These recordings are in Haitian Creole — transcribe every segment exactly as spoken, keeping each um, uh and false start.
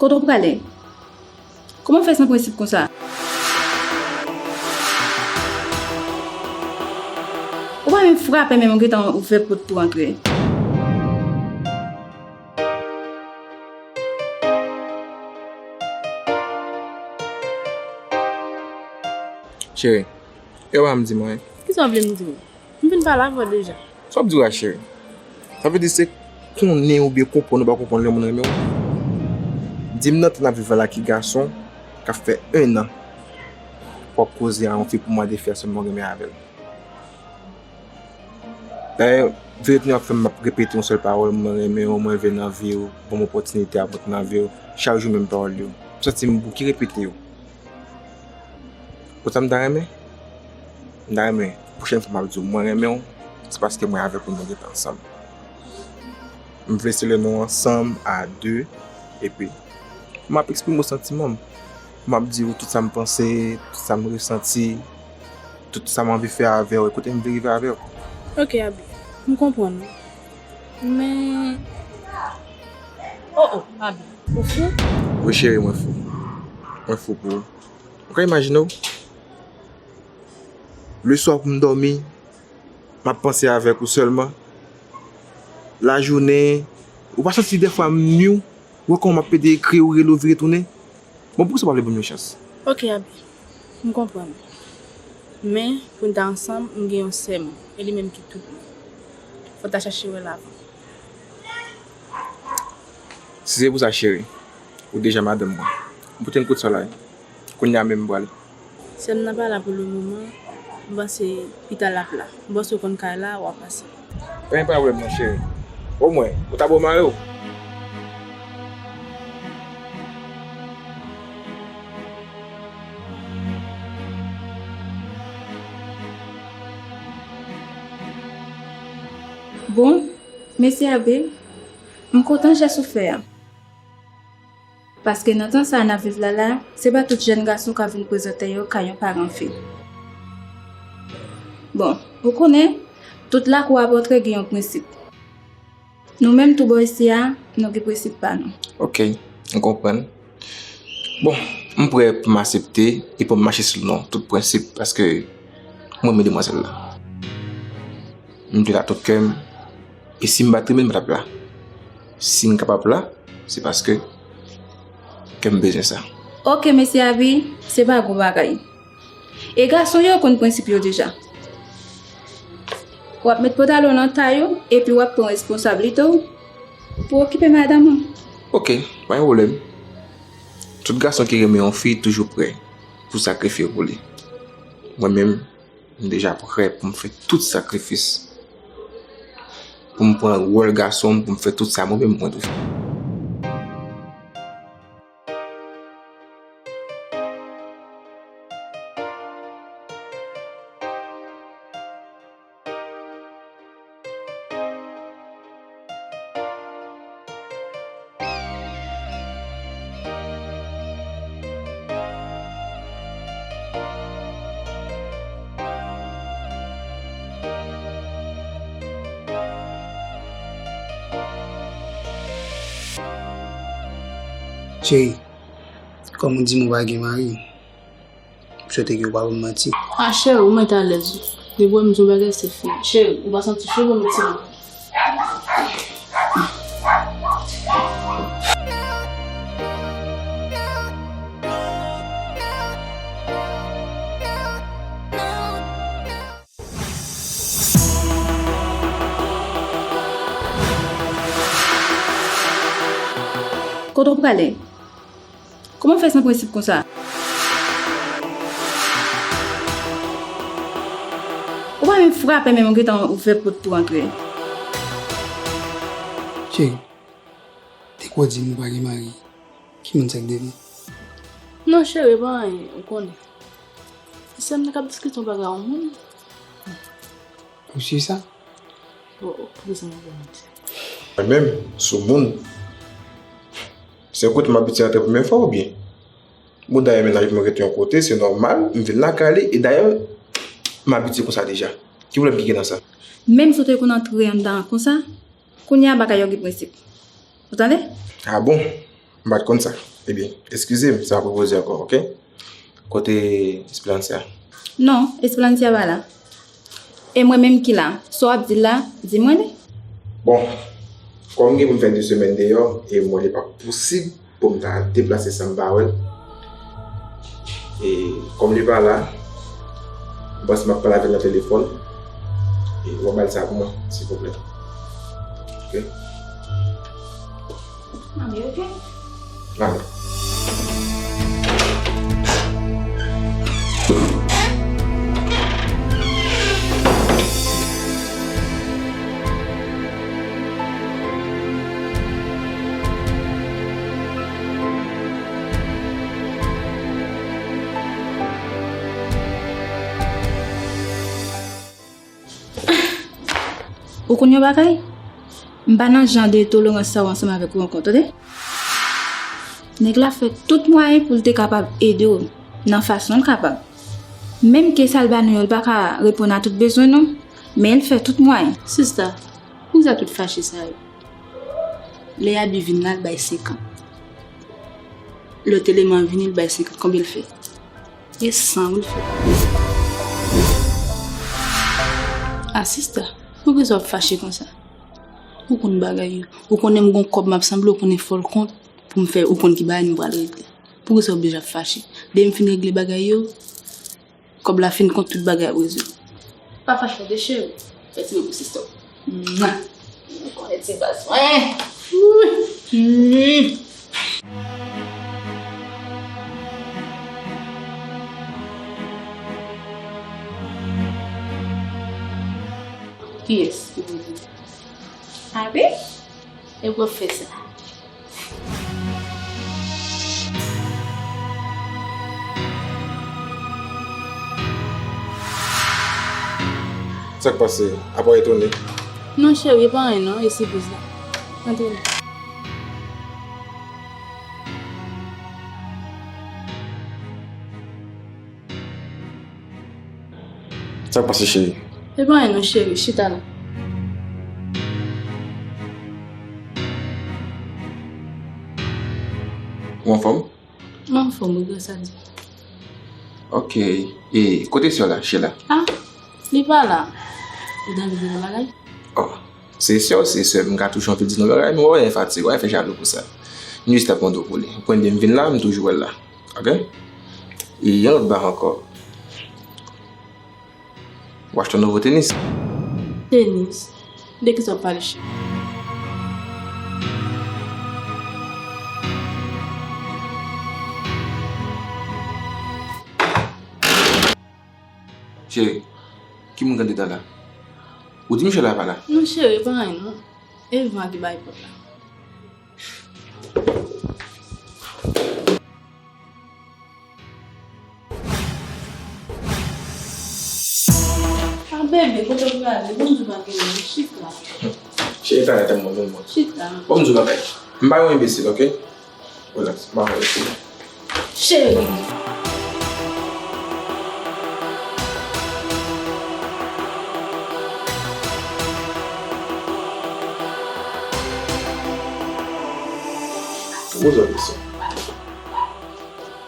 Kote w prale? Kòman w fè san prensip konsa? Ou pa menm frape, menm ou gentan ouvè pòt pou antre. Cheri, e w pa m di mwen. Kisa w vle m di w? M fin pale avè w deja. Sa w ap di w la, cheri? Sa vle di se konnen oubyen konprann ou pa konprann lè moun renmen w? Di m nan tan n ap viv la ki gason k ap fè en an w ap koze a yon fi pou mande fi a sèlman w renmen avè l. Dayè, vire tounen w ap fè m ap repete yon sèl pawòl, mwen renmen w, mwen vle nan vi w, ban m opòtinite ap rantre nan vi w, chak jou menm pawòl yo. M santi m bouke repete yo. Konn sa m ta renmen? M ta renmen, pwochèn fwa m ap di w mwen renmen w, se paske mwen avèk ou nou gentan ansanm. M vle se lè nou ansanm a de, epi m ap eksprime w santiman m. M ap di w tout sa m panse, tout sa m resanti, tout sa m anvi fè avè w, e kote m vle rive avè w. Ok, Abi, m konprann ou. Men, oh, oh, Abi, ou fou? Wi, cheri, mwen fou. Mwen fou pou ou. Ou ka imajine w? Leswa pou m dòmi, m ap panse avèk ou sèlman. Lajounen, ou pa santi dèfwa m nwi w? Ou wè kòman m ap pede ekri w, rele w, vire tounen? Bon, poukisa w pa vle ban m yon chans? Ok, Abi, m konprann. Men, pou n ta ansanm, m gen yon sè mwen, e li menm ki tout mwen. Fò n ta chache wè l avan. Si se pou sa, cheri, ou deja madanm mwen. M pote n kout solèy. Kounye a menm m prale. Sè m nan pa la pou le moman. M panse pita l ap la. M panse w konn kay la, w a pase. Pa gen pwoblèm non, cheri. Omwen, ou ta bon mari w. Bon, mesye Abe, m kontan jès ou fè a. Paske nan tan sa a n ap viv la la, se pa tout jèn gason k ap vin prezante yo kay yon paran fi. Bon, ou konnen, tout lakou ap antre gen yon prensip. Nou menm tou bò isi a, nou gen prensip pa nou. Ok, m konprann. Bon, m prè pou m aksepte e pou m mache sou non tout prensip paske m renmen demwazèl la. M te la tout kè m. E si m pa t renmen l, m pa t ap la. Si m kapab la, se paske kè m bezwen sa. Ok, mesye Abi, se pa gwo bagay. E gason yo konn prensip yo deja. W ap met pantalon nan tay ou, epi w ap pran responsablite w pou okipe madanm ou. Ok, pa gen pwoblèm. Tout gason ki renmen yon fi toujou prè pou sakrifye pou li. Mwen menm, m deja prè pou m fè tout sakrifis pou m pran wòl gason m, pou m fè tout sa mwen menm mwen dwe fè. Cheri, kòm ou di m ou pa gen mari, m swete ke ou pa ban m manti. Ah cheri, ou mèt alèz wi. Depi w wè m di w bagay se fini. Cheri, ou pa santi cho pou m ti manti. Kote w prale? Kòman w fè san prensip konsa? Ou pa menm frape, menm ou gentan ouvè pòt pou antre. Cheri, depi w di m ou pa gen mari, ki moun sa k depi? Non cheri, pa anyen, ou konnen. Se sè m nan k ap diskite yon bagay yon moun. Ou si sa? Bon, poukisa m ap ba w manti? Mwen menm, sou moun. Se yon kote m abitye antre premye fwa oubyen? Bon, dayè mennaj mwen rete yon kote, se nòmal, m vin lakay li, e dayè, m abitye konsa deja. Ki pwoblèm ki gen nan sa? Menm si w te konn antre anndan an konsa, kounye a bagay yo gen prensip. Ou tande? Ah bon? M pa t konn sa. Ebyen, eskize m, sa m ap repoze ankò, oke? Kote Esperancia? Non, Esperancia pa la. E mwen menm ki la. Sa w ap di l la, di mwen li. Bon, kòm gen pou m fè de semèn deyò, e mwen li pa posib pou m ta deplase san m pa wè l. E kòm li pa la, m panse m ap pale avè l nan telefòn. E w ap ba l sa pou mwen, silvouplè. Oke? Mami, oke? Mami. Ou konn yon bagay? M pa nan jan de tolerans sa yo ansanm avèk ou ankò, tande? Nèg la fè tout mwayen pou l te kapab ede w nan fason l kapab. Menm ke sa l ba nou yo, l pa ka reponn a tout bezwen nou, men l fè tout mwayen. Sista, poukisa tout fache sa yo? Lè Abi vin la, l bay senkant. Lòt eleman vini, l bay senkant. Konbyen l fè? E san wi l fè. A sista, poukisa w ap fache konsa? Ou konn bagay yo. Ou konnen m gon kòb m ap sanble, ou konnen fò l kont pou m fè, ou konn ki bagay m pral regle. Poukisa w oblije ap fache? Depi m fin regle bagay yo, kòb la fin kont, tout bagay ap rezoud. Pa fache tande cheri. Fè ti bebe pou sista w. Mwa. Ou konnen ti baz mwen. Wi. Kiyès ki pou di? Abi? E w ap fè sa. Sa k pase? Apa w etone? Non, cheri, e pa anyen non, e sipriz la. Antre non. Sa k pase, cheri? E pa anyen non, cheri, chita la. Ou anfòm? M anfòm wi, gras a Dye. Ok. E kote sè w la, Sheila? A, li pa la. Ou t anvi di l yon bagay? Oh, se sè w, se sè m, m ka toujou anvi di l yon bagay, men w wè, w fatige, w fè jalou pou sa. M jis t ap mande w pou li. Ou konn depi m vin la, m toujou wè l la. Ok? E yon lòt bagay ankò. W achte yon nouvo tenis. Tenis? De kisa w ap pale, cheri? Cheri, ki moun k anndan la? Ou di misye la pa la? Non, cheri, pa anyen non. E van ki bay pòt la. A bebe, kote w prale? Bon, m di w pa gen moun, chita. Cheri, pa rete mwen, mwen, mwen. Chita. Bon, m di w bagay. M pa yon enbesil, ok? Relax, m pa yon enbesil. Cheri. Poze w kesyon.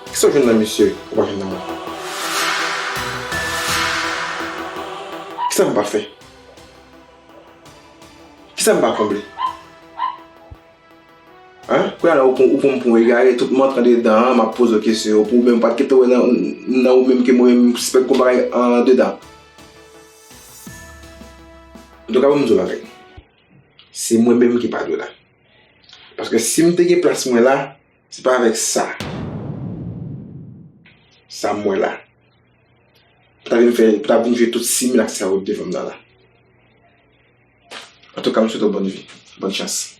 Kisa w jwenn nan misye ou pa jwenn nan mwen? Kisa m pa fè? Kisa m pa konble? Hein? Kounye a la, ou pran, ou pran m pou yon egare, tout m antre andedan an, m ap poze w kesyon yo, pou ou menm pa t kite wè nan, nan ou menm ke mwen menm m sispèk gon bagay andedan. Antouka, ban m di w yon bagay. Se mwen menm ki pa dwe la. Paske si m te gen plas mwen la, se pa avèk sa. Sa m wè la. Pou ta vin fè, pou ta vin jwe tout similak sa yo devan m nan la. Antouka, m swete w bòn vi, bòn chans.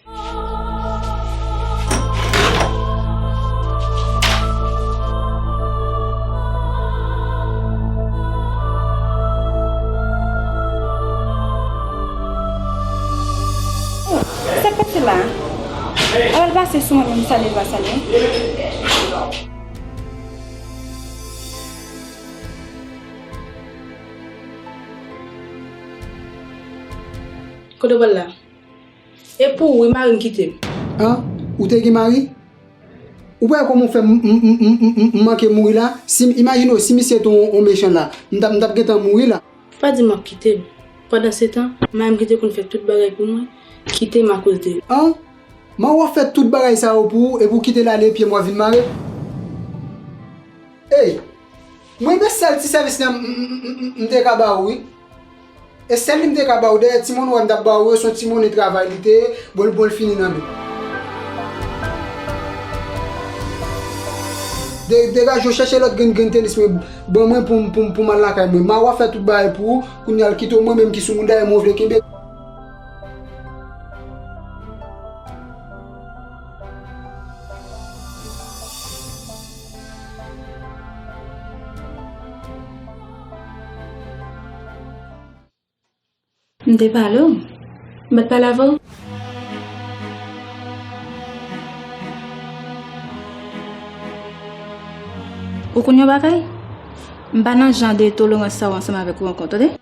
Sa k pase la? Al pase sou mwen menm, salye l pa salye. Kote w pral la? E pou ou wi, mari m kite m. An? Ou te gen mari? Ou pa wè kòman w fè m, m, m, m, m, m manke mouri la? Si, imajine w, si misye te yon, yon mechan la, m t ap, m t ap gentan mouri la. Pa di m w ap kite m. Pandansetan, mayi m ki te konn fè tout bagay pou mwen, kite m akoz de li. An? Mayi w ap fè tout bagay sa yo pou ou, epi w kite l ale, pye m w ap vin mare? Ey! Mwen, men sèl ti sèvis la m, m, m, m, m, m te ka ba ou, wi. E sèl li m te ka ba ou, dayè ti monnen w wè m t ap ba ou yo, se yon ti monnen travay li te ye, bon, l, bon, l fini nan men m. De, degaje w, chèche lòt grenn, grenn tenis mwen, ban mwen pou m, pou m, pou m al lakay mwen. Mayi w ap fè tout bagay pou ou, kounye a l kite w, mwen menm ki sou moun, dayè mwen w vle kenbe. M te pale w. M pa t pale avè w. Ou konn yon bagay? M pa nan jan de tolerans sa yo ansanm avèk ou ankò, tande?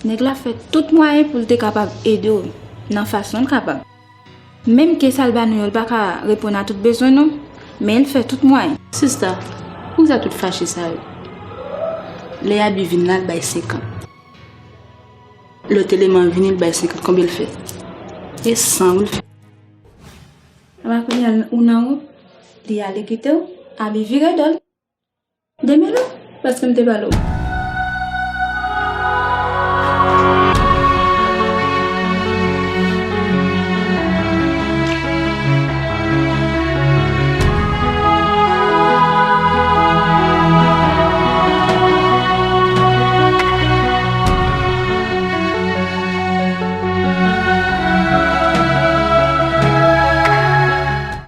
Nèg la fè tout mwayen pou l te kapab ede w nan fason l kapab. Menm ke sa l ba nou yo, l pa ka reponn a tout bezwen nou, men l fè tout mwayen. Sista, poukisa tout fache sa yo? Lè Abi vin la, l bay senkant. Lòt eleman vini, l bay senkant. Konbyen l fè? E san wi l fè. Apa kounye a ou nan wout, li ale kite w, Abi vire do l. Demele w, paske m te pale w.